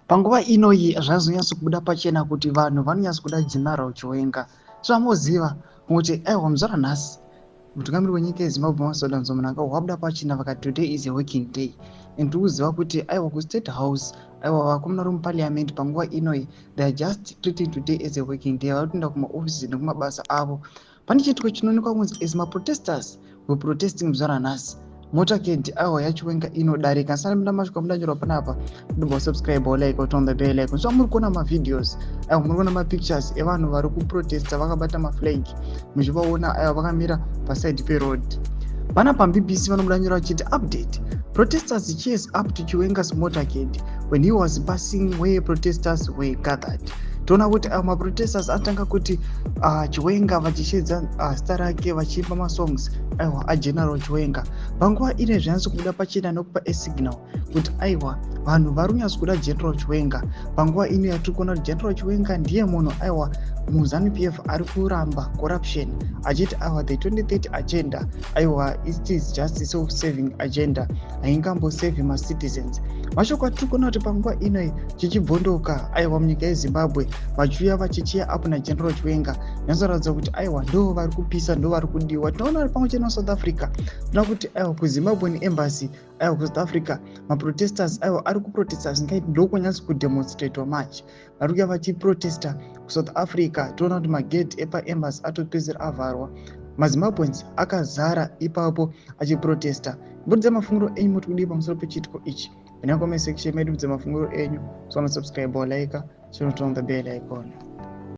Panguva inoyi zvazonyatso kubuda pachena kuti vanhu vanonyatso kuda General Chiwenga. Zvamoziva kuti aiwa, muzvara nhasi mutungamiri wenyika yeZimbabwe, Emmerson Mnangagwa, wabuda pachena vakati today is a working day, and tiri kuziva kuti aiwa, kuState House, aiwa, vakomana vari muparliament panguva inoyi, they are just treating today as a working day. Vari kutoenda kumaofisi nekumabasa avo. Pane chiitiko chinoonekwa kunzi as maprotesters were protesting muzvara nhasi, motorcade, aiwa, yaChiwenga inodarika. Sana masvika mudanyorwa panapa, ndobva subscribe, like, on the bell icon. So muri kuona mavideos, aiwa, muri kuona mapictures evanhu vari kuprotesta vakabata maflag, muchivaona, aiwa, vakamira paside peroad. Panapa BBC vanobuda nyora vachiti, "Update: Protesters chase up to Chiwenga's motorcade when he was passing where protesters were gathered." Toona kuti ayo maprotesters atanga kuti Chiwenga, vachishevedza zita rake, vachiimba masongs, aiwa, aGeneral Chiwenga. Panguva ine zvinatso kubuda pachena nekupa esignal kuti aiwa, vanhu vari kunyatso kuda General Chiwenga. Panguva ino yatiri kuona kuti General Chiwenga ndiye munhu, aiwa, muZANU PF ari kuramba corruption, achiti aiwa, the 2030 agenda, aiwa, it is just self serving agenda, haingamboserve macitizens. Mashoko atiri kuona kuti panguva inoi chichibvondoka, aiwa, munyika yeZimbabwe, vachiuya vachicheer up naGeneral Chiwenga, nyatsoratidza kuti aiwa, ndo vari kupisa, ndo vari kudiwa. Tinoona vari pamwe chete naSouth Africa. Tinoona kuti aiwa, kuZimbabwean Embassy, aiwa, kuSouth Africa, maprotesters, aiwa, ari kuprotesta zvingaiti. Ndokunyatso kudemonstratwa manje, vari kuuya vachiprotesta kuSouth Africa. Toona kuti magate epaembassy atopedzisira avharwa, maZimbabweans akazara ipapo achiprotesta. Mbudza mafungiro enyu, muti kudii pamusoro pechiitiko ichi? Ina comment section medu, budza mafungiro enyu. So subscribe, like, turn on the bell icon.